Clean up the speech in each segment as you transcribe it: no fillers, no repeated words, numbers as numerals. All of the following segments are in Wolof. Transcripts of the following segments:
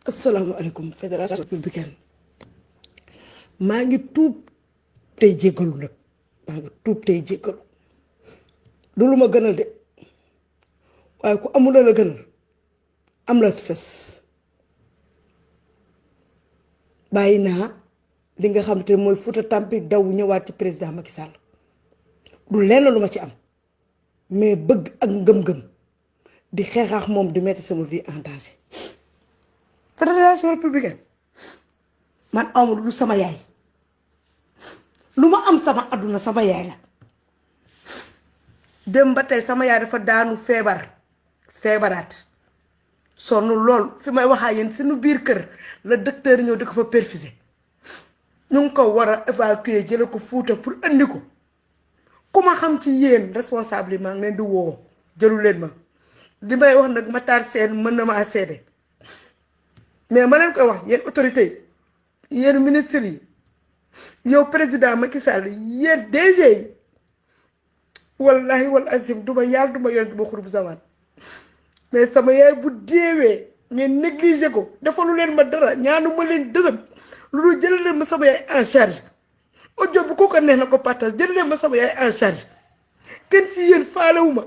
asalaamaaleykum fédération républicaine maa ngi tuub tey jéggalu nag maa ngi tuub tey jéggalu du lu ma gënal de waaye ku amul la gënal am la fi sës bàyyi naa li nga xam te mooy Fouta Tampi daw ñëwaat ci président Macky Sall du lenn lu ma ci am mais bëgg ak ngëm-ngëm di xeexaax moom di mettre sama vie en danger. fédération républicaine man amul lu sama yaay lu ma am sama àdduna sama yaay la dem ba tey sama yaay dafa daanu feebaraat sonn lool fi may waxaa yéen suñu biir kër la docteur ñëw di ko fa perfuser ñu ngi ko war a évacuer jële ko Fuuta pour andi ko ku ma xam ci yéen responsable yi maa ngi leen di woo jëlu leen ma li may wax nag Matar Sène mën na maa seede mais ma leen koy wax yéen autorité yi yéen ministre yi yow président Macky Sall yéen DG yi wallahi wal azim duma yàlla duma yoon duma xurub zaman mais sama yaay bu deewee ngeen négligé ko defalu leen ma dara ñaanu ma leen dërëm lu dul jël leen ma sama yaay en charge audio bu ko neex na ko partage jël leen ma sama yaay en charge kenn si yéen faalewuma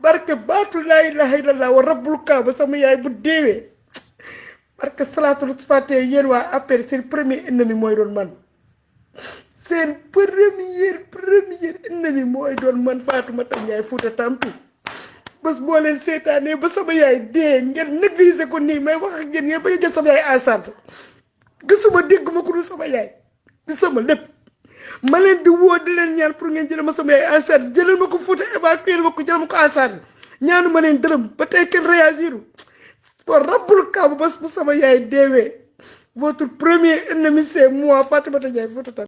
barke baatu laa ilaha illallah wa rabbul kaaba sama yaay bu deewee barke salaatul fatiha yéen waa APR seen premier ennemi mooy doon man seen premier ennemi mooy doon man Fatoumata Ndiaye Fouta Tampi bés boo leen seetaanee ba sama yaay dee ngeen négligé ko nii may wax ak yéen ngeen bañ a jël sama yaay en charge gisuma dégguma ko du sama yaay di sama lépp ma leen di woo di leen ñaan pour ngeen jëlee ma sama yaay en charge jëlee ma ko Fouta évacuer ma ko jëlee ma ko en charge ñaanu ma leen dërëm ba tey kenn réagir wa rabbul kaaba bés bu sama yaay deewee votre premier ennemi c'est moi Fatoumata Ndiaye Fouta Tampi